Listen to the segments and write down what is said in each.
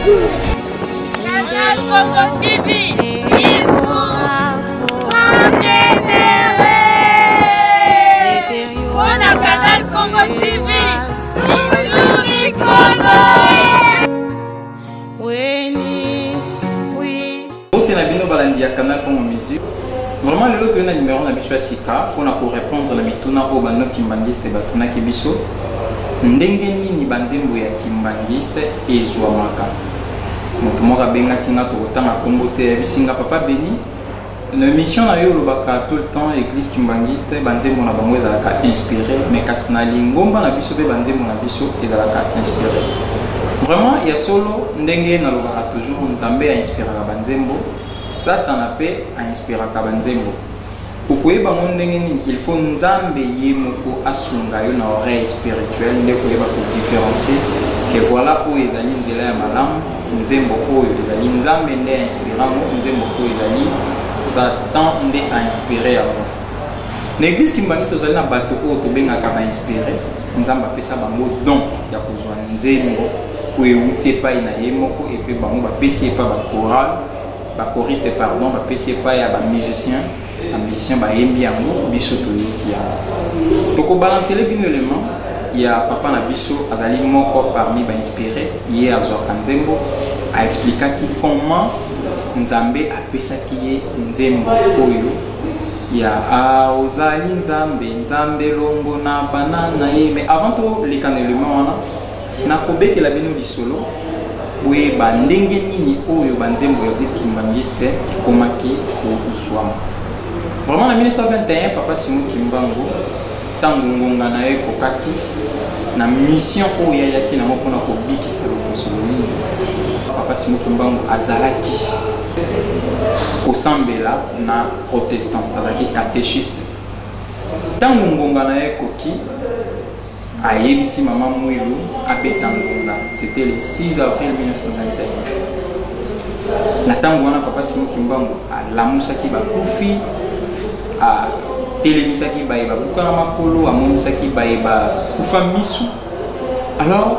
good. Canal Congo TV is good. Mpona Canal Congo TV, toujours likolo. Mbote na bino balandi ya Canal Congo Musique. Vraiment lelo toye na numero na biso ya sika mpona korepondre na mituna oyo bano kimbangiste batunaki biso ndenge nini banzembo ya kimbangiste ezwamaka. Moto moko abengaki nga, tokotanga nkombo te, ayebisi nga papa Beni, na émission na yo olobaka tout le temps église kimbangiste banzembo na bango ezalaka inspiré, mais kasi na lingomba na biso mpe banzembo na biso ezalaka inspiré. Vraiment ya solo, ndenge nalobaka toujours, Nzambe ainspiraka banzembo, Satana mpe ainspiraka banzembo. Okoyeba ngo ndenge nini? Il faut Nzambe ye moko asunga yo na oreille spirituelle nde koyeba kodifférencier que voilà oyo ezali nzela ya malamu, nzembo oyo ezali Nzambe nde ainspira yango, nzembo oyo ezali Satan nde ainspire yango. Na église kimbangiste tozali na bato oyo tobengaka bainspire. Nzambe apesa bango don ya kozwa nzembo oyo euti epai na ye moko, epe bango bapesi epai bachorale, bachoriste pardon, bapesi epai ya bamusicien, bamusicien bayembi yango, biso toyoki yango. Tokobalancele bino élément ya papa na biso, azali moko parmi bainspiré. Ye azwaka nzembo, aexplikaki comment Nzambe apesaki ye nzembo oyo ya a ozali Nzambe, Nzambe longo na bana na ye. Mais avant toleka na élément wana, nakobetela bino lisolo boyeba ndenge nini oyo banzembo ya église kimbangiste ekomaki kozwama. Vraiment na 1921 papa Simon Kimbangu, ntango ngonga na ye ekokaki na mission oyo ayaki nango mpona kobikisa loposo moyindo, papa Simon Kimbangu azalaki kosambela na protestant, azalaki catéchiste. Ntango ngonga na ye ekoki, ayebisi mama Mwilu abeta ngonga. C'était le 6 avril 1921. Na ntango wana papa Simon Kimbangu alamusaki bakufi, atelemisaki baye babuka na makolo, amonisaki baye bakufa misu. Alors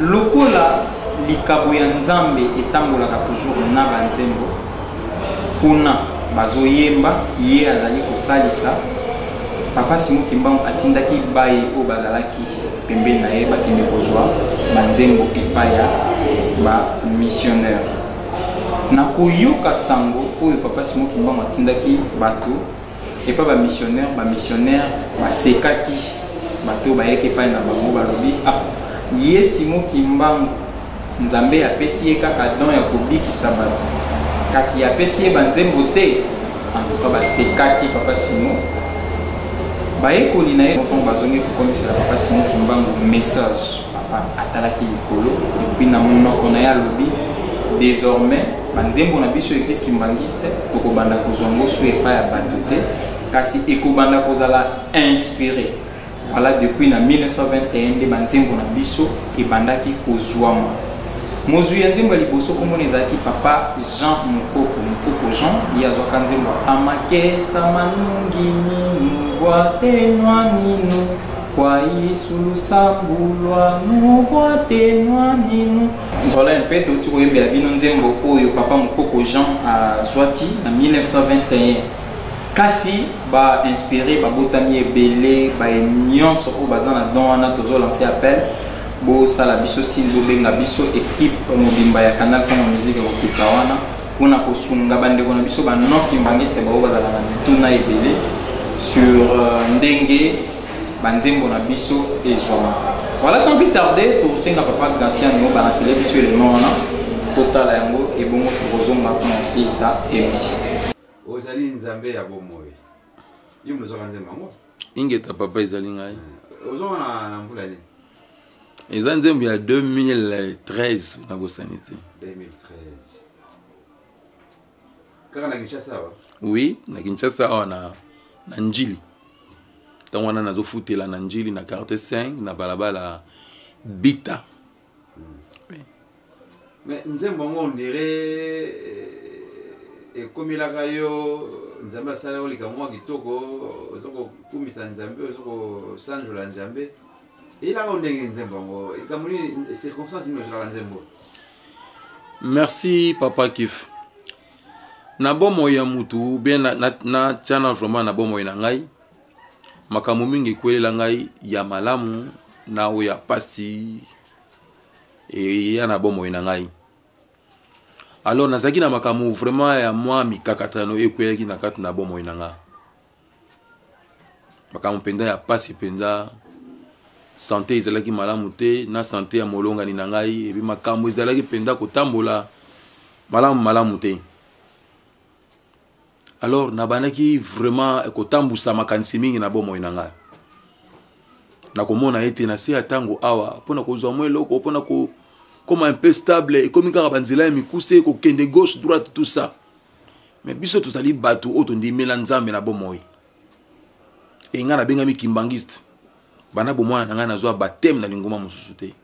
lokola likabo ya Nzambe etambolaka toujours na banzembo, kuna bazoyemba, ye azali kosalisa. Papa Simon Kimbangu atindaki baye oyo bazalaki pembeni na ye bakende kozwa banzembo epai ya bamissionnaire. Na koyoka sango oyo papa Simon Kimbangu atindaki bato epai bamissionnaire, bamissionnaire basekaki bato bayaki epai na bango, balobi ah, ye Simon Kimbangu Nzambe apesi ye kaka don ya kobikisa bato, kasi apesi ye banzembo te. En tout cas basekaki papa Simon. Bayekoli na ye ntango bazongi kokomisela papa Simon Kimbangu message, papa atalaki likolo et puis na monoko na ye alobi désormais banzembo na biso église kimbangiste tokobanda kozwa ngo su epai ya bato te, kasi ekobanda kozala inspiré. Voilà, depuis na 1921 nde banzembo na biso ebandaki kozwama. Mozwi ya nzembo ya liboso komona ezalaki papa Jean Mukoko, Mukoko Jean, ye azwaka nzembo amakesa manungi ninu vwatenwa ninu kwa isulusambu lwanu vwatenwa ninu. Voilà un peu touti koyembela bino nzembo oyo papa Mukoko Jean azwaki na 1921. Kasi ba inspiré babotami ebele, baye nyonso oyo baza na don wana, tozo lancer appel, bosala biso signe, bobenga biso équipe mobimba ya Canal Congo Musique ekokita wana mpona kosunga bandeko na biso ba non kimbangiste bao bazala na mituna ebele sur ndenge banzembo na biso ezwamaka. Voilà, sans plus tarder, tokosenga papa Graciano balancele biso élément wana, totala yango ebongo tokozonga mpona kosilisa émission. Ozali Nzambe ya bomoi. Yo moto ozwaka nzembo yango? Ingeta papa, ezali ngai. Ozwaka na mbula nini? Eza nzembo ya 2013, nabosani te. 2013. Kaka na Kinshasa awa? Oui, na Kinshasa awa na Njili. Ntango wana nazofutela na Njili na quartier 5 na balabala Bita. Oui. Mais nzembo yango on dirait ekomelaka yo, Nzambe asala yo likambo mwa kitoko, oza kokumisa Nzambe, oza kosanjola Nzambe. Eyelaka yo ndenge nini nzembo yango? Likambo nini, circonstance nini ozwelaka nzembo? Merci papa Kif. Na bomoi ya mutu bien na, na, na tiana vraiment na bomoi na ngai makambo mingi ekwelela ngai ya malamu na oyo ya pasi eya na bomoi na ngai. Alors nazalaki na makambo vraiment ya mwa mikakatano ekweyaki na kati na bomoi na ngai. Makambo mpenza ya pasi mpenza sante ezalaki malamu te na sante ya molongani na ngai epi makambo ezalaki mpenza kotambola malamu malamu te. Alors nabandaki vraiment kotambusa makanisi mingi na bomoi na ngai, nakomona ete na se ya ntango awa mpo na kozwa mwa eloko mpo na kokoma un peu stable ekomi kaka banzela ya mikuse kokende gauche droite tout ça. Mais biso tozali bato oyo tondimela Nzambe na bomoi. E ngai nabengami kimbangiste banda bomwana na ngai nazwa baptême na lingomba mosusu te.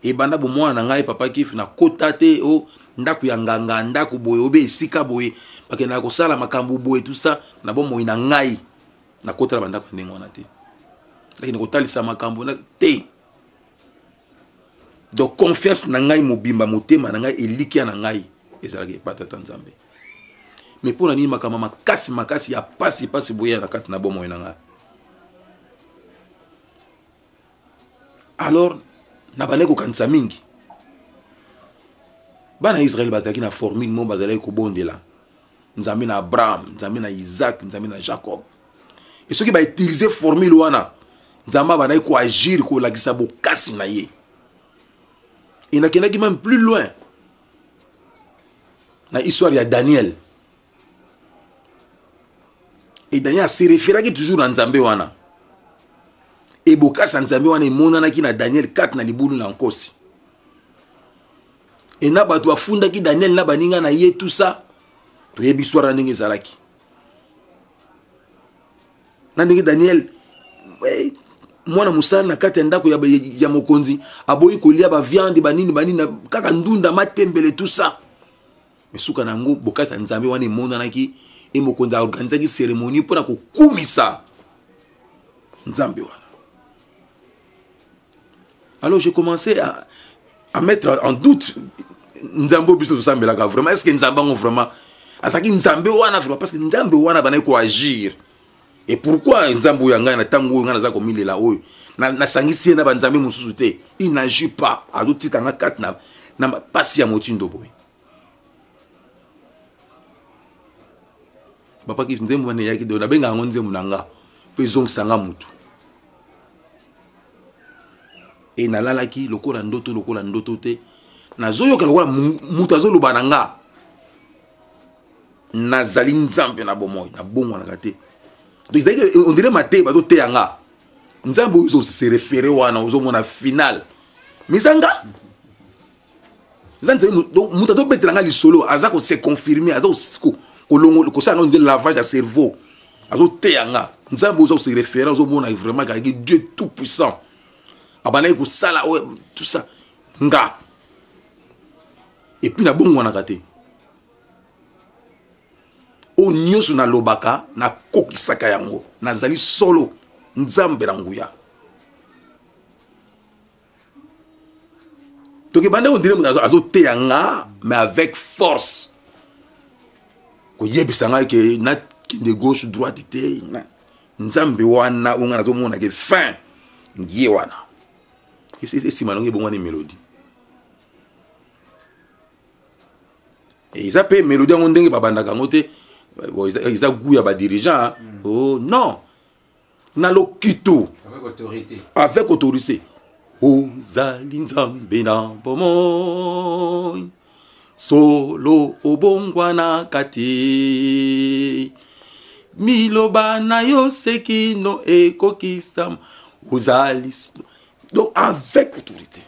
E banda bomwana na ngai papa Kif nakota te o ndako ya nganga, ndako boye obe esika boye bakendaka kosala makambo boye tout ça. Na bomoi na ngai nakota na bandako ya ndenge wana te, nakende kotalisa makambo na te. Donc confiance na ngai mobimba, motema na ngai, elikia na ngai ezalaka epa tata Nzambe. Mais mpo na nini makambo makasi makasi ya pasi pasi boye na kati na bomoi na ngai? Alors nabandaki kokanisa mingi. Bana ya Israël bazalaki na formule moko bazalaki kobondela Nzambe na Abraham, Nzambe na Isaac, Nzambe na Jacob. Et soki ba utiliser formule wana, Nzambe abandaki koagir, kolakisa bokasi na ye. Et nakendaki même plus loin na histoire ya Daniel. Et Daniel se référaki toujours na Nzambe wana. Et bokasi ya Nzambe wana emonanaki na Daniel kati na libulu na nkosi. Et na bato bafundaki Daniel na baninga na ye tout ça, toyebi histoire ndenge ezalaki. Na ndenge Daniel mwana mosala na kati ya ndako ya mokonzi aboyi kolia ba viande banini banini kaka ndunda matembele tout ça. Mais suka na yango bokasi ya Nzambe wana emonanaki e mokonzi aorganisaki cérémonie mpona kokumisa Nzambe wana. Alors j'ai commencé à mettre en doute Nzambe oyo biso tosambelaka vraiment. Est-ce que Nzambe yango vraiment azalaki Nzambe wana vraiment? Parce que Nzambe wana abandaki koagir. Et pourquoi Nzambe oyo ya ngai na ntango oyo ngai naza komilela oyo nasangisi ye na banzambe mosusu te, il n'agit pas, azotika nga kati na pasi ya motindo boye. Papa Kif, nzembo wana eyaki do nabengaka yango nzembo na nga mpo ezongisa nga mutu. E nalalaki lokola ndoto, lokola ndoto te, nazoyoka lokola mutu azoloba na nga, nazali Nzambe na bomoi, nabongwanaka te. Donc ezalaki on dirait mateyi bazoteya nga Nzambe oyo se référé wana, ozomona final mais eza nga, eza Nzambe. Donc moto azobetela nga lisolo aza ko se confirmer, aza kolongo kosala nga nde lavage ya cerveau, azoteya nga Nzambe oyo oza ko se référé, ozomona vraiment kaki Dieu tout puissant abandaki kosala oyo tout ça nga. Et puis nabongwanaka te, oyo nyonso nalobaka nakokisaka yango, nazali solo Nzambe na nguya. Donc ebandaki on dirait moto azoteya nga mais avec force, koyebisa ngai ke nakende gauche droite te, Nzambe wana oyo ngai nazomona ke fin ye wana esima nango ebongwani mélodie. Eza pe mélodie yango ndenge babandaka yango te, bon, eza goût ya ba dirigeant, hein. Oh non, na lokito avec autorité, avec autorité, ozali Nzambe na bomoi, solo obongwanaka te, miloba na yo sekino ekokisama, ozali donc avec autorité.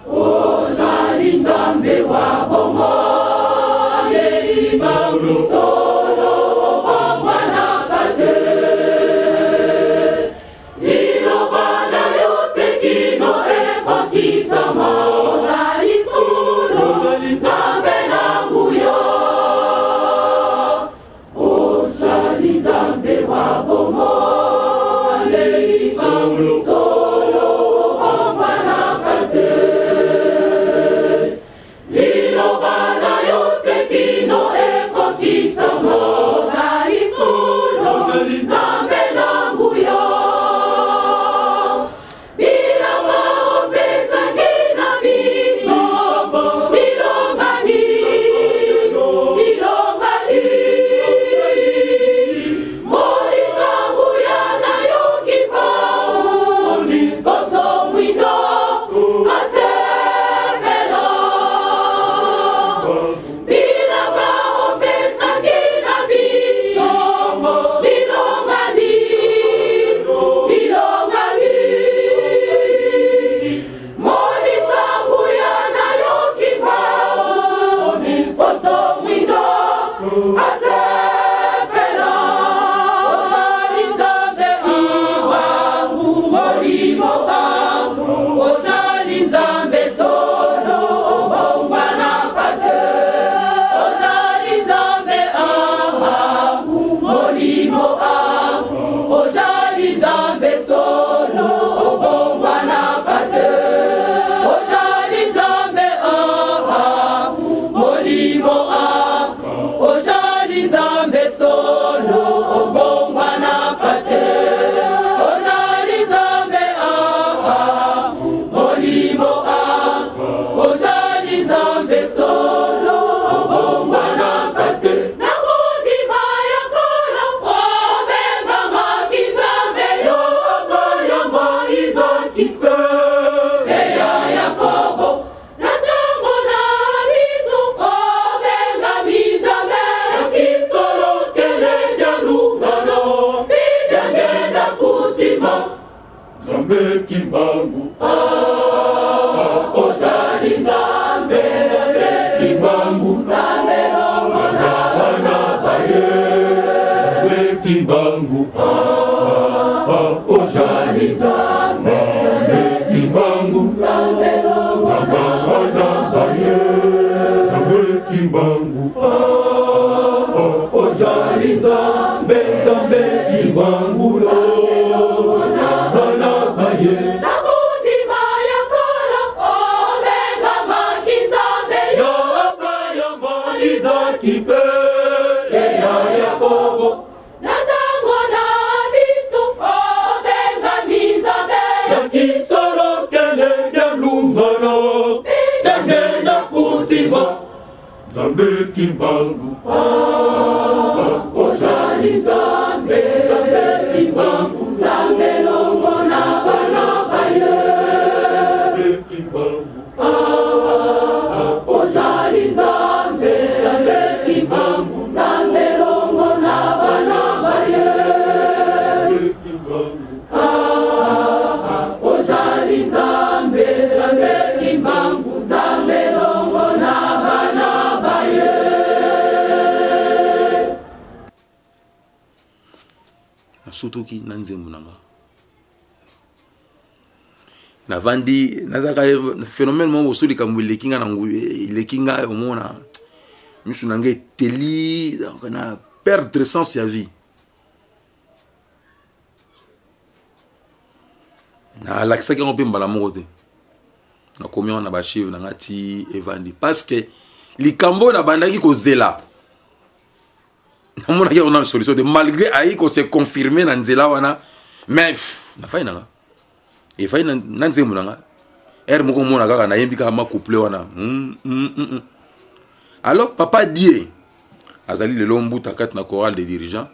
Ozali Nzambe wa bomoi, solo obongwanaka te, liloba na yo sekino ekokisama, ozali solo Nzambe na nguya, ozali Nzambe wa bomoi, solo obongwanaka te, Molimo ozali Nzambe solo, obongwanaka te. Ozali Nzambe, ah, Molimo, ozali Nzambe solo, obongwanaka te. Ozali Nzambe, ah, Molimo, ozali Nzambe solo, obongwanaka te. Ozali Nzambe, ah, Molimo, ozali Nzambe solo, obongwanaka te. Nakondima ya Nkolo, obengamaki Nzambe, yo Abrahama, Izaki mpe ya Yakobo. Na ntango na biso, obengami Nzambe ya kisolo, kele dia lungano, bidengenda kutima. Nzambe Kimbangu, ah, ozali Nzambe, Nzambe Kimbangu, Nzambe longo na bana ba ye. Nzambe Kimbangu, ah, ozali Nzambe, Nzambe Kimbangu, Nzambe longo na bana ba ye. Nzambe Kimbangu, ah, ozali Nzambe, Nzambe Kimbangu, longo na bana ba ye. Nakondima ya Nkolo, obengamaki Nzambe, yo Abrahama, Izaki mpe ya Yakobo. Na ntango na biso, obengami Nzambe ya kisolo, kele dia lungano, ndenge na kutima. Nzambe Kimbangu, ah, ozali Nzambe, Nzambe Kimbangu, Nzambe longo na bana ba ye. Nzambe Kimbangu, ah, ozali Nzambe, Nzambe Kimbangu, Nzambe longo na bana ba ye. Nzambe Kimbangu, ah, ozali Nzambe, Nzambe Kimbangu, Nzambe longo na bana ba ye. Nasutuki na nzembo na nga, navandi, nazalaka phénomène moko boso, likambo eleki nga na eleki nga, omona miso na nga eteli, donc na perdre sens ya vie. Nalakisaki yango mpe mbala moko te, nakomi yango na baarchive na nga ti evandi, parce que likambo oyo nabandaki kozela, namonaki yango na solution te, malgré ayi kose confirmer na nzela wana. Mais nafai na nga, efai na nzembo na nga ere moko, omona kaka nayembi kaka macouple wana. Alors papa Die azali lelo mbuta kati na chorale des dirigeants,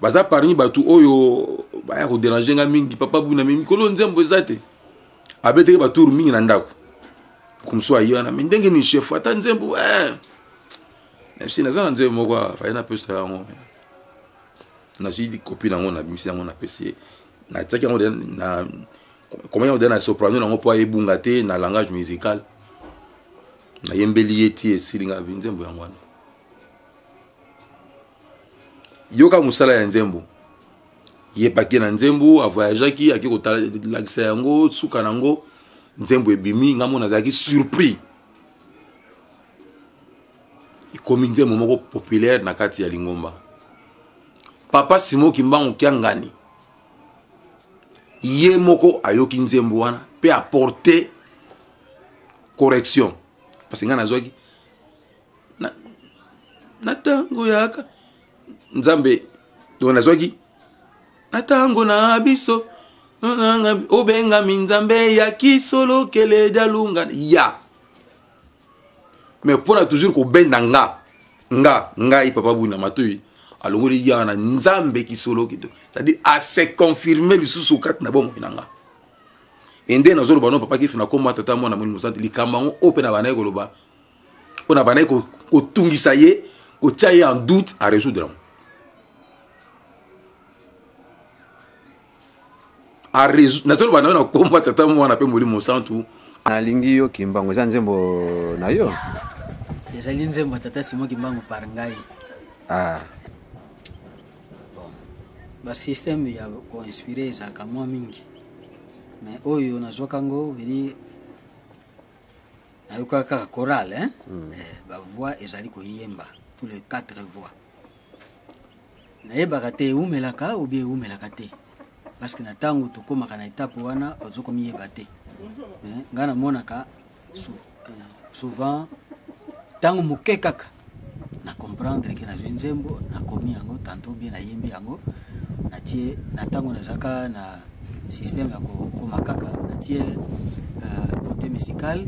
baza parmi bato oyo baya kodéranger nga mingi. Papa Buna, mi mikolo nzembo eza te, abetaki batour mingi na ndako mosusu aye wana, me ndenge nini chef, ata nzembo eh. Nayebisi naza na nzembo moko, afaye napesa yango, nazwi kopi nango, nabimisi yango, napesi ye, natiaki yango na komaki yango na soprano nango mpo ayebunga te na langage musical. Nayembeli ye ti esili, nga nzembo yango wana. Yoka mosala ya nzembo, yebaki na nzembo, avoyageaki, aki kolakisa yango, suka nango nzembo ebimi. Nga mona azalaki surpris, ekomi nzembo moko populaire na kati ya lingomba. Papa Simo Kimbangu Kiangani ye moko ayoki nzembo wana mpe aporte correction, parce que ngai nazwaki na ntango yaka Nzambe, donc nazwaki na ntango na biso, obengami Nzambe ya kisolo kele dialunga ya. Mais mpona toujours kobenda nga nga ngai papa Buna matoi, alongoli ya na Nzambe kisolo kito, c'est-à-dire ase confirme lisusu kati na bomoi na nga. Ende nazoloba no papa Kifi, nakoma tata mwana Molimo Santu, likambo yango oyo mpe na bandaki koloba, mpo na bandaki kotungisa ye, kotia ye en doute, à résoudre yango. Nazoloba na yo na komba tata mwana mpe Molimo Santu. Nalingi yo Kimbangu eza nzembo na yo? Ezali nzembo ya tata Simo Kimbangu par ngai. Ah. Bon, basystème ya koinspire ezalaka mwa mingi. Mais oyo nazwaka yango veli nayokaka kaka chorale hein? Eh, bavoix ezali koyemba tous les quatre voix. Nayebaka te ewumelaka ou bien ewumelaka te, parce que na ntango tokomaka na etape wana ozokomiyeba te. Mais ngai namonaka souvent ntango moke kaka na comprendre ke nazwi nzembo, nakomi yango tantôt bien nayembi yango, natie na ntango nazalaka na système ya kokoma kaka, natie portée musicale,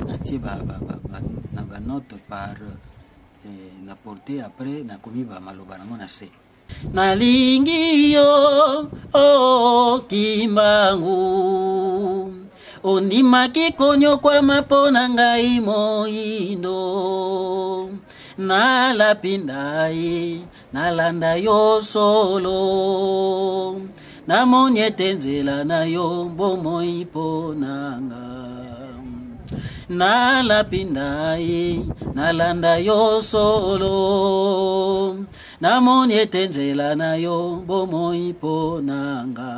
natie na banote par na portée, après nakomi bamaloba nango na se. Nalingi yo oh, Kimbangu, ondimaki konyokwama mpo na ngai moyindo, nalapi ndai nalanda yo solo, namoni ete nzela na yo bomoi mpo na nga, nalapi ndai nalanda yo solo, namoni ete nzela na yo bomoi mpo na nga.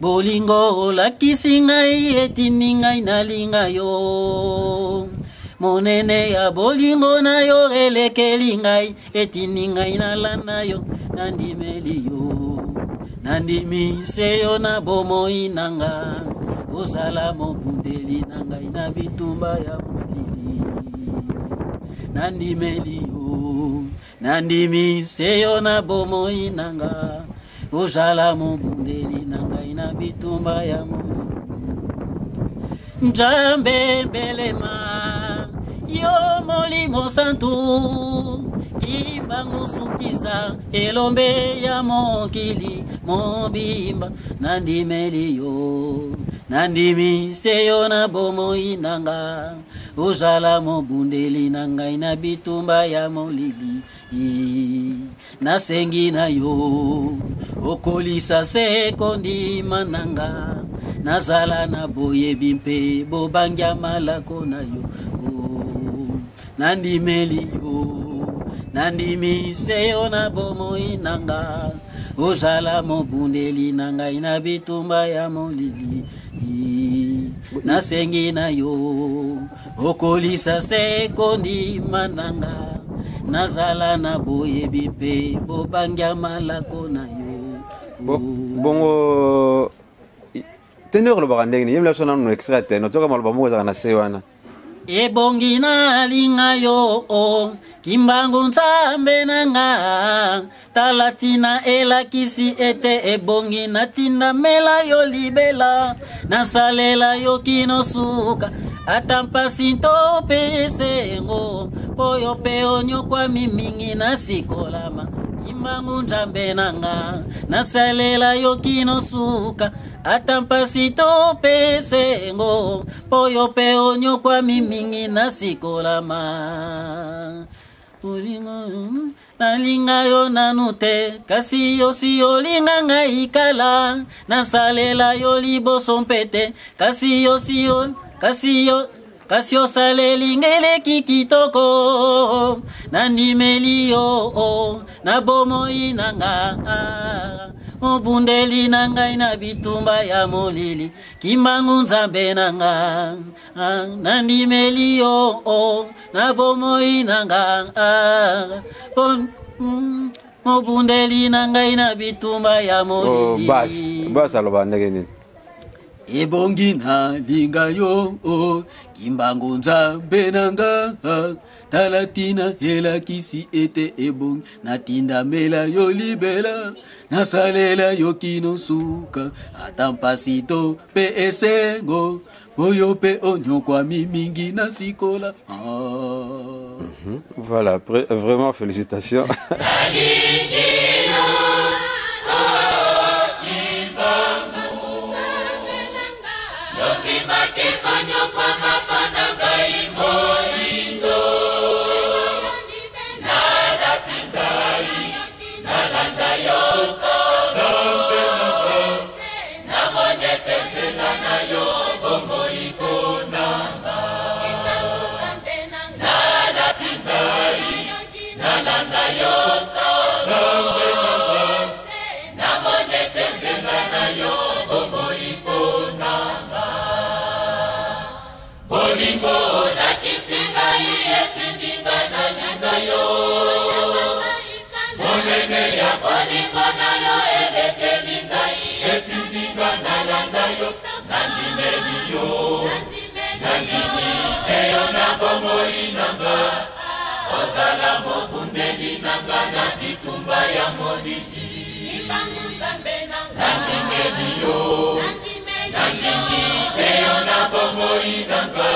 Bolingo olakisi ngai etindi ngai nalinga yo, monene ya bolingo na yo elekeli ngai etindi ngai nalanda yo, nandimeli yo, nandimi se yo na bomoi na nga, ozala mobundeli na ngai na bitumba ya molili, nandimeli yo, nandimi se yo na bomoi na nga, ozala mobundeli na ngai na bitumba ya molili. Nzambe mbelema yo molimo santu, Kimbangu sukisa elombe ya mokili mobimba, nandimeli yo, nandimi se yo na bomoi na nga, ozala mobundeli na ngai na bitumba ya molili, nasengi na yo okolisa se kondima na nga, nazala na boyebi mpe bobangi ya malako na yo, nandimeli yo, nandimi se yo na bomoi na nga, ozala mobundeli na ngai na bitumba ya molili, nasengi na yo okolisa se kondima na nga, nazala na boyebi mpe bobangi ya malako na yo. Bongo teneur olobaka ndenge nini? Yembela biso nanu extrait te, notoka maloba moko ezalaka na se wana. Ebongi nalinga yo o Kimbangu Nzambe na nga, tala tina elakisi ete ebongi natindamela yo libela, nasalela yo kino suka, ata mpasi to mpe esengo, mpo yo mpe onyokwami mingi nasikolama. Kimbangu Nzambe na nga, nasalela yo kino suka, ata mpasi to mpe esengo, mpo yo mpe onyokwami mingi nasikolama. Olingo nalinga yo nanu te, kasi yo si olinga ngai kala, nasalela yo liboso mpe te, kasi yo si yo, kasi yo, kasi osaleli ngeleki kitoko, nandimeli yo na bomoi na nga, mobundeli na ngai na bitumba ya molili, Kimbangu Nzambe na nga, nandimeli yo na bomoi na nga, mobundeli na ngai na bitumba ya molili. Bas, bas aloba ndenge nini? Ebongi nalinga yo Kimbangu Nzambe na nga, tala tina elakisi ete ebongi natindamela yo libela, nasalela yo kino suka, ata mpasi to mpe esengo, oyo mpe onyokwami mingi nasikola. Voilà, vraiment félicitations. yo nandimeli yo nandimi se yo na bomoi na nga ozala mobundeli na nga na bitumba ya molili nandimeli yo nandimi se yo na bomoi na nga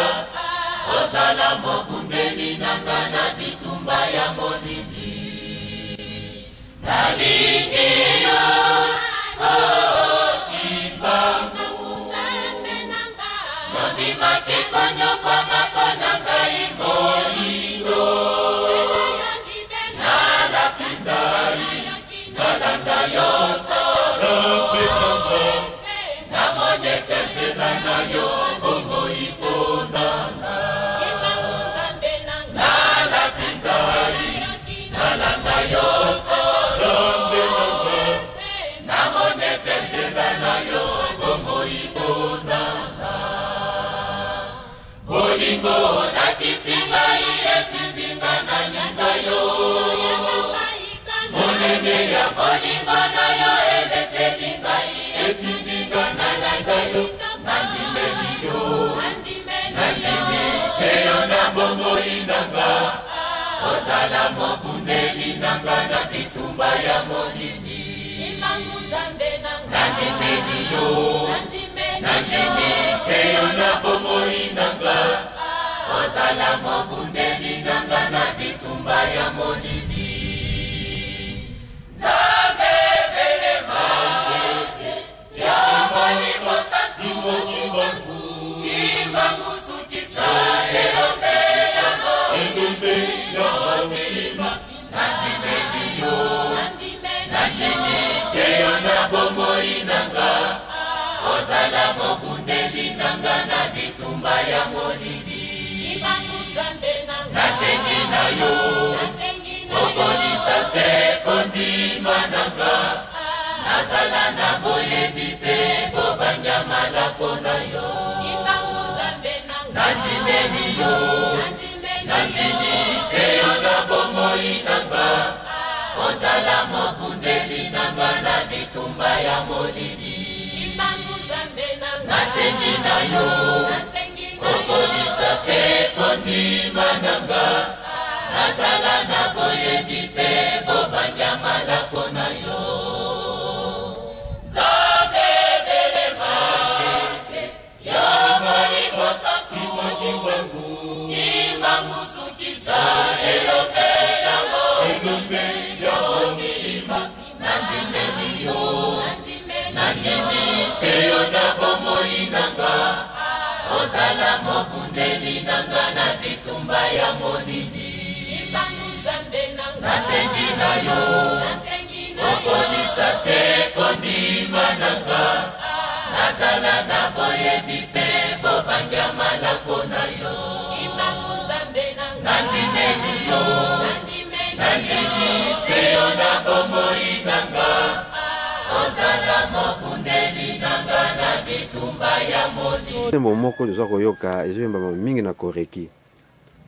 ozala mobundeli na nga na bitumba ya molili nalingi yo oh, Kimbangu nondimaki konyokwama mpo na ngai moyindo nalapi ngai nalanda yo solo namoni ete nzela na yo bomoi mpona nalapi ngai nalanda yo solo namoni ete nzela na yo bomoi mpona bolingo olakisi ngai etindi nga nalinga yo monene ya bolingo na yo elekeli ngai etindi nga nalanda yo nandimeli yo nandimi se yo na bomoi na nga ozala mobundeli na nga na bitumba ya molili nandimeli yo nandimi se yo na bomoi na nga ozala mobundeli na nga na bitumba ya molili nzambe belema ya molimo santu Kimbangu sukisa elombe ya molima nandimeli yo nandimi se yo na bomoi na nga ozala mobundeli na nga na bitumba ya molili nasengi na yo okolisa se kondima na nga nazala na boyebi mpe bobanja malako na yo nandimeli yo nandimi se yo na bomoi na nga ozala mobundeli na nga na bitumba ya molili nasengi na yo okolisa se kondima na nga nazala na boyebi mpe bobanja malako na yo nzambe belema yo molimo santu Kimbangu sukisa elombe ya molima nandimeli yo nandimi se yo na bomoi na nga ozala mobundeli na nga na bitumba ya molili nasengi na yo okolisa se kondima na nga nazala na boyebi mpe bobanja malako na yo nandimeli yo nandimi se yo na bomoi na nga ozala mobundeli na nga na bitumba ya molili Nzembo moko toza koyoka ezoyembama mingi na koreki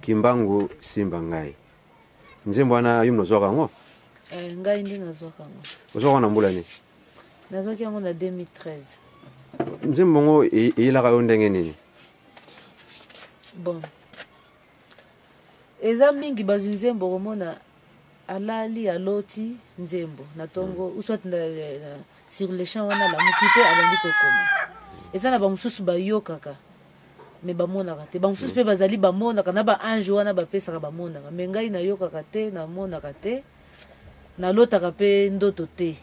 Kimbangu simba ngai. Nzembo wana yo moto ozwaka yango? Eh, ngai nde nazwaka yango. Ozwaka yango na mbula nini? Nazwaki yango na 2013. Nzembo yango eyelaka yo ndenge nini? Bon, eza mingi bazwi nzembo okomona alali aloti nzembo na tongo mm. ou soit na, na, sur le champ wana alamuki mpe abandi kokoma. Eza na bamosusu bayokaka me bamonaka te, bamosusu mpe bazali bamonaka na baange wana bapesaka bamonaka, me ngai nayokaka te, namonaka te, nalotaka mpe ndoto te.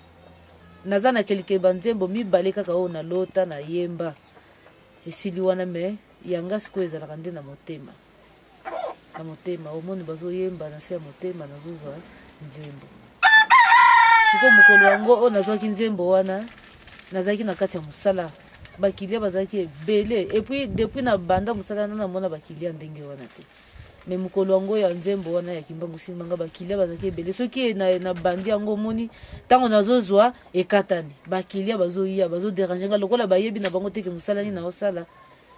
Naza na kelike banzembo mibale kaka oyo nalota nayemba esili wana, me yanga sikoyo ezalaka nde na motema, na motema omoni bazoyemba na se ya motema, nazozwa nzembo sikoyo. Mokolo yango oyo nazwaki nzembo wana, nazalaki na kati ya mosala, bakilia bazalaki ebele, et puis depuis na banda mosala wana namona bakilia ndenge wana te. Me mokolo yango ya nzembo wana ya Kimbangu simbanga, bakilia bazalaki ebele. Soki na, na bandi yango, omoni ntango nazozwa ekatani, bakilia bazoya bazoderange nga lokola bayebi na bango teke mosala nini naosala.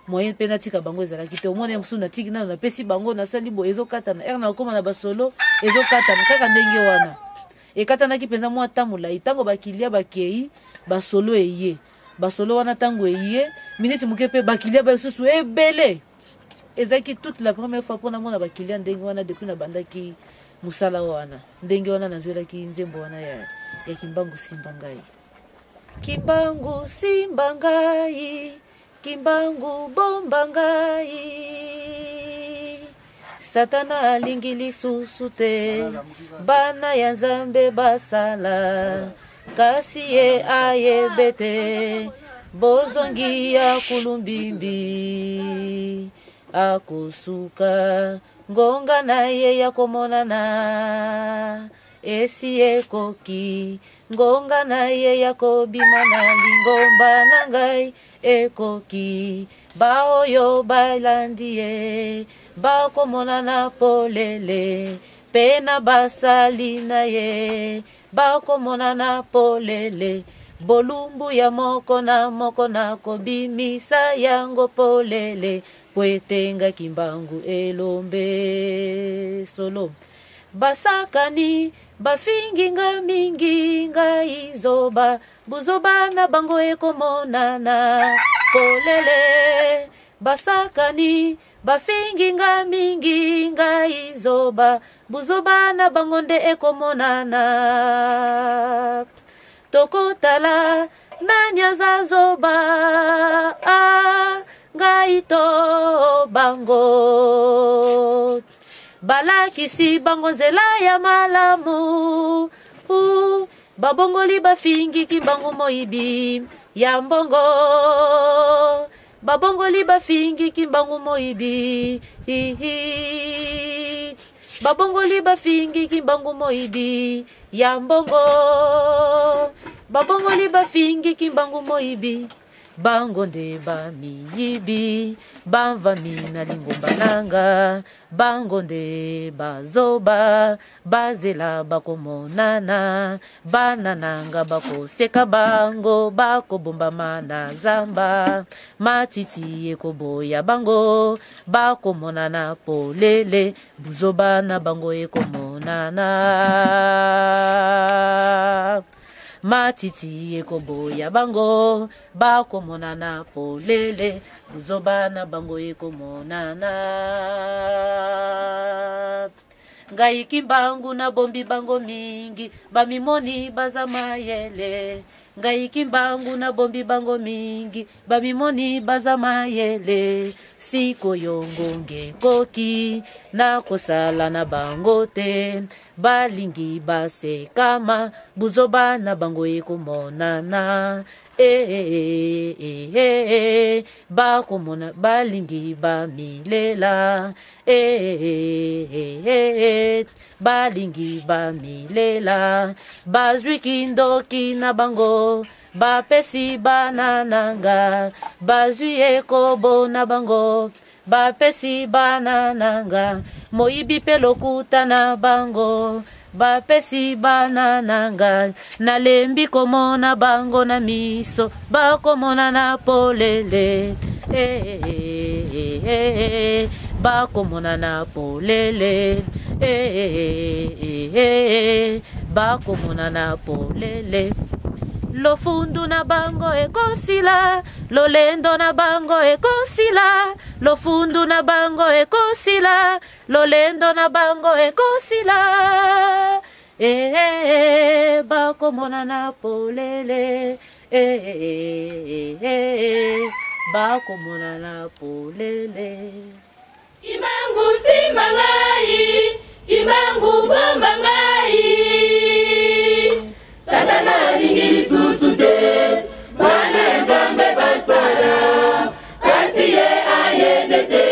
Moyen mpe natika bango ezalaki te. Omona ye mosusu natiki nano, napesi bango, nasali boye, ezokatana ere nakokóma na basolo, ezokatana kaka ndenge wana. Ekatanaki mpenza mwa ta molai. Ntango bakilia bakei, basolo eye. Basolo wana ntango eye miniti moke mpe bakilia balisusu ebele. Ezalaki toute la première fois mpo namona bakilia ndenge wana depuis nabandaki mosala wana. Ndenge wana nazwelaki nzembo wana ya, ya Kimbangu simba ngai. Kimbangu simba ngai, Kimbangu bomba ngai. Satana alingi lisusu te bana ya Nzambe basala, kasi ye ayebe te bozongi ya kulumbimbi akosuka ngonga na ye ya komonana esi ekoki, ngonga na ye ya kobima na lingomba na ngai ekoki. Baoyo balandi ye bakomonana polele, mpe na basali na ye bakomonana polele. Bolumbu ya moko na moko nakobimisa yango polele, po ete nga Kimbangu elombe solo. Basakani bafingi nga mingi, ngai zoba, buzoba na bango ekomonana polele. Basakani bafingi nga mingi, ngai zoba, buzoba na bango nde ekomonana. Tokotala nani aza zoba, ah, ngai to bango. Balakisi bango nzela ya malamu, babongoli bafingi Kimbangu moyibi ya mbongo. Babongoli bafingi Kimbangu moyibi, babongoli bafingi Kimbangu moyibi ya mbongo. Babongoli bafingi Kimbangu moyibi, bango nde bamiyibi, bamvami na lingomba nanga. Bango nde bazoba, bazela bakomonana. Bana nanga bakoseka bango, bakobombama na zamba. Matiti ekoboya bango, bakomonana polele. Buzoba na bango ekomonana. Matiti ekoboya bango, bakomonana polele. Buzoba na bango ekomonana. Ngai Kimbangu nabombi bango mingi, bamimoni baza mayele. Ngai Kimbangu nabombi bango mingi, bamimoni baza mayele. Sikoyo ngonge ekoki, nakosala na bango te. Balingi basekama, buzoba na bango ekomonana. Bakomona balingi bamilela. Balingi bamilela. Bazwi kindoki na bango, bapesi bana nanga. Bazwi ekobo na bango, bapesi bana nanga. Moyibi pe lokuta na bango, bapesi bana nanga. Nalembi komona bango na miso, bakomona na polele. Bakomona na polele. Bakomona na polele. Lofundu na bango ekosila, lolendo na bango ekosila. Lofundu na bango ekosila, lolendo na bango ekosila. Bakomona na polele. Bakomona na polele. Kimbangu simba ngai, Kimbangu bomba ngai. Satana alingi lisusu te bana ya Nzambe basala, kasi ye ayende te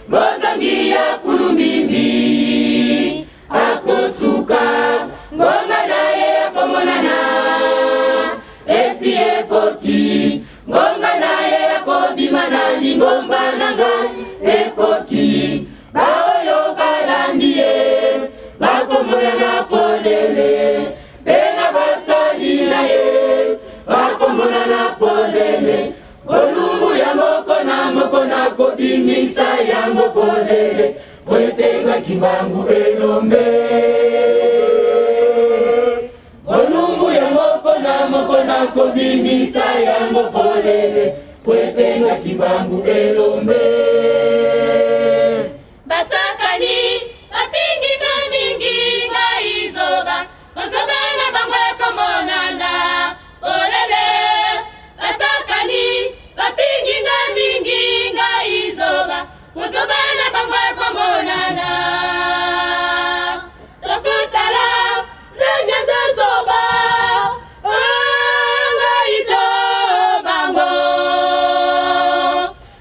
bozangi ya kulumbimbi. Akosuka ngonga na ye akomonana, esi ekoki ngonga na ye akobima na lingomba na ngai ekoki. Baoyo balandi ye bakomonana polele, mpe na basali na ye bakomonana polele. Bolumbu ya moko na moko nakobimisa yango polele, po ete nga Kimbangu elombe. Bolumbu ya moko na moko. moko nakobimisa yango polele po ete nga Kimbangu elombe. Basakani bafingi nga mingi ngai zoba, bozoba na bango ekomonana polele. Basakani bafingi nga mingi ngai zoba, bozoba na bango ekomonana. Tokotala nani aza zoba, oh, ngai to bango.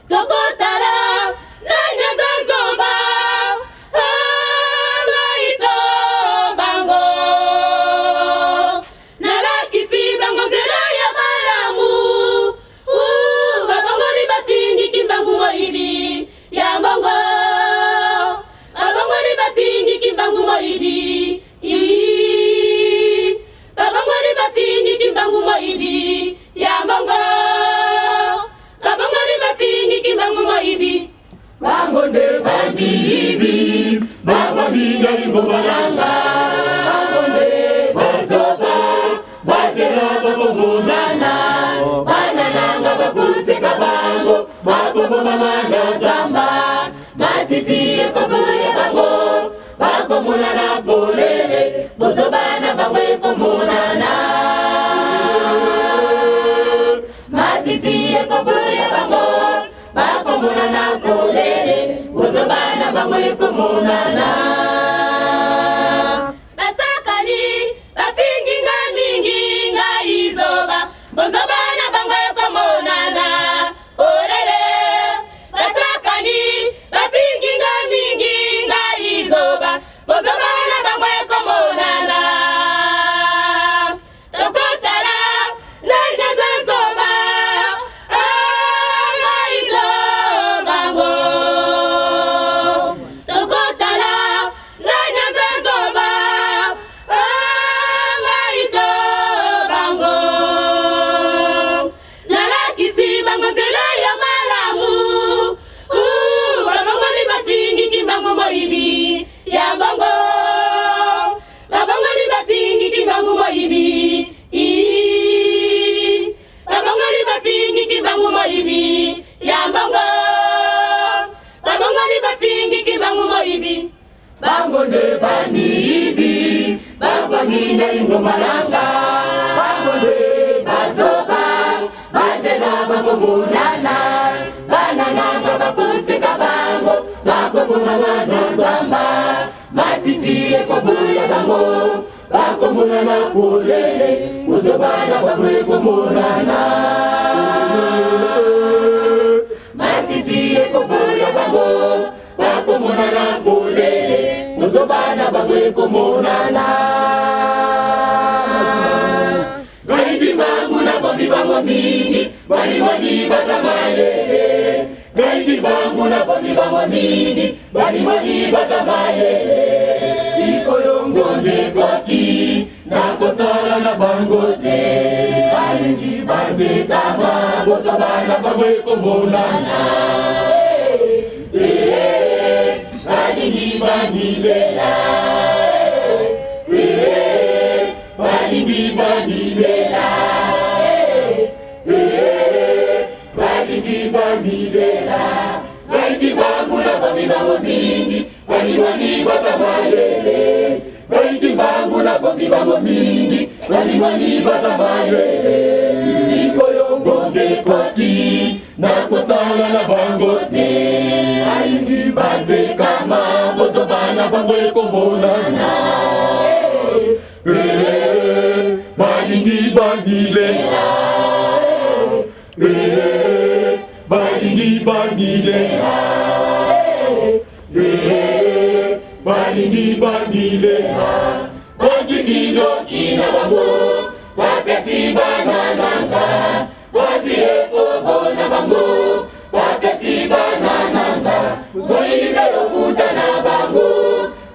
Tokotala nani aza zoba, oh, ngai to bango. Nalakisi bango nzela ya malamu, babongoli bafingi Kimbangu moyibi ya mbongo. Babongoli bafingi Kimbangu moyibi, babongoli bafingi Kimbangu moyibi ya mbongo. Babongoli bafingi Kimbangu moyibi. Bango nde bamiyibi bavandi na lingomba nanga, bango nde bazoba bazela bakomonana, bana nanga bakuseka bango bakobomama na zamba, matiti ekoboya bango bakomonana polele, bozoba na bango ekomonana. Matiti ekoboya bango bakomonana polele, bozoba na bango ekomonana. Basakani bafingi nga mingi ngai zoba, bozoba na bango ekomonana polele. Basakani bafingi nga mingi ngai zoba, bozoba na bango ekomonana. Tokotala nani aza zoba, ngai to bango. Tokotala nani aza zoba, ngai to bango. Nalakisi bango nzela ya malamu, babongoli bafingi Kimbangu moyibi ya mbongo. Babongoli bafingi Kimbangu moyibi, babongoli bafingi Kimbangu moyibi ya mbongo. Babongoli bafingi Kimbangu moyibi. Bango nde bamiyibi bavandi na lingomba nanga, bango nde bazoba bazela bakomonana, bana nanga bakuseka bango bakomonana na zamba, matiti ekoboya bango bakomonana polele, bozoba na bango ekomonana. Matiti ekoboya bango bakomonana polele, bozoba na bango ekomonana. Ngai Kimbangu nabombi bango mingi, balimoni baza mayele. Ngai Kimbangu nabombi bango mingi, balimoni baza mayele. Sikoyo ngonge ekoki, nakosala na bango te, balingi basekama, bozoba na bango ekomonana. Balingi bamilela, balingi bamilela, balingi bamilela. Ngai Kimbangu nabombi bango mingi, balimoni baza mayele. Ngai Kimbangu nabombi bango mingi, balimoni baza mayele. Sikoyo ngonge ekoki, nakosala na bango te, balingi basekama, bozoba na bango ekomonana. Balingi bamilela, balingi bamilela, balingi bamilela. Bazwi kindoki na bango bapesi bana nanga, bazwi ekobo na bango bapesi bana nanga, moyini mpe lokuta na bango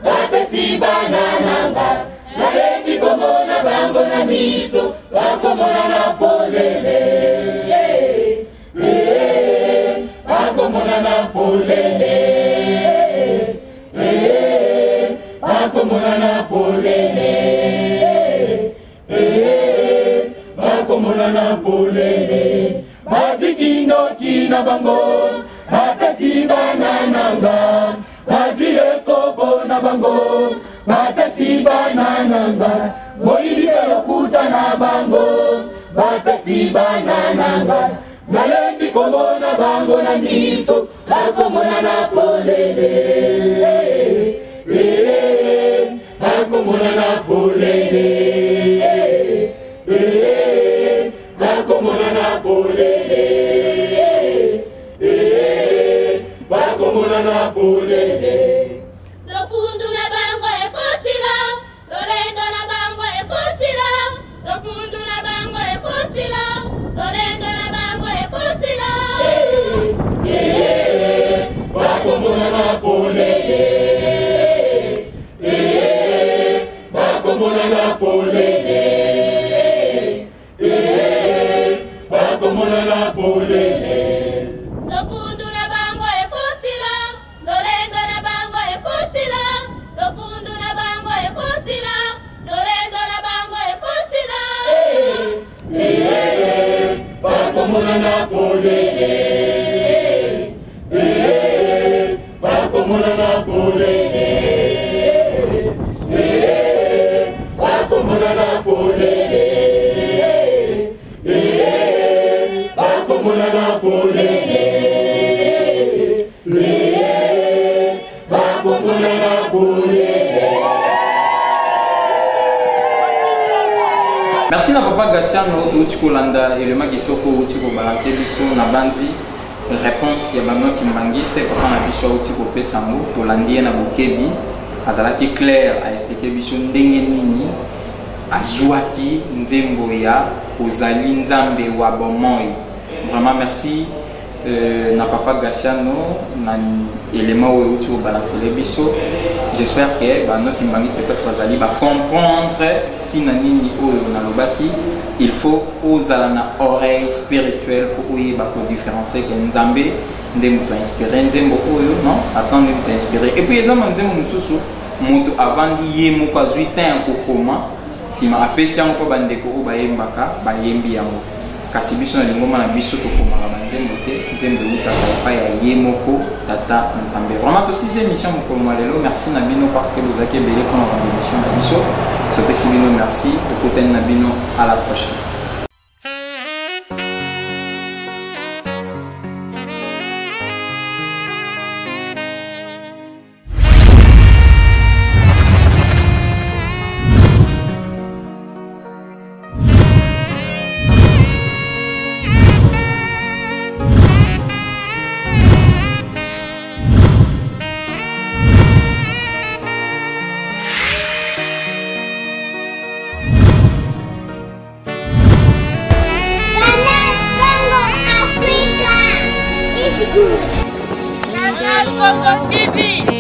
bapesi bana nanga. Nalembi komona bango na miso, bakomona na polele, bakomona na polele, bakomona na polele, baleki na bango bapesi bana nanga bazwi ekobo na bango bapesi bana nanga moyibi mpe lokuta na bango bapesi bana nanga nalembi komona bango na miso bakomona na polele bakomona na polele bakomona na polele bakomona na polele Lofundu na bango ekosila, lolendo na bango ekosila, lofundu na bango ekosila, lolendo na bango ekosila. Bakomona na polele bakomona na polele bakomona na polele Lofundu na bango ekosila, lolendo na bango ekosila, lofundu na bango ekosila, lolendo na bango ekosila. Bakomona na polele bakomona na polele bakomona na polele bakomona na polele bakomona na polele. Merci na papa Gaciano, touti kolanda elema kitoko outi kobalanse biso na bandi réponse ya bano kimbangiste. Papa na biso auti kopesa yango, tolandi ye na bokebi, azalaki clair, aexplike biso ndenge nini azwaki nzembo ya ozali nzambe wa bomoi. Vraiment merci na papa Gaciano na élément oyo euti kobalansele biso. J'espère que bano kimbangiste place bazali bacomprendre ntina nini oyo nalobaki. Il faut ozala na oreille spirituelle mpo oyeba kodifférencier ke nzambe nde moto ainspiré nzembo oyo, non Satan nde moto ainspiré. Et puis eza na nzembo mosusu moto avandi ye moko azwi temps ya kokoma, nsima apesi yango mpo bandeko oyo bayembaka bayembi yango. Kasi biso na lingomba na biso tokomaka banzembo te, nzembo eutaka epai ya ye moko tata nzambe. Vraiment tosisi émission mokolo mwa lelo. Merci na bino parce que bozalaki ebele mpona kanda émission na biso. Topesi bino merci, tokutani na bino à la prochaine. Canal Congo Africa is good. Canal Congo TV.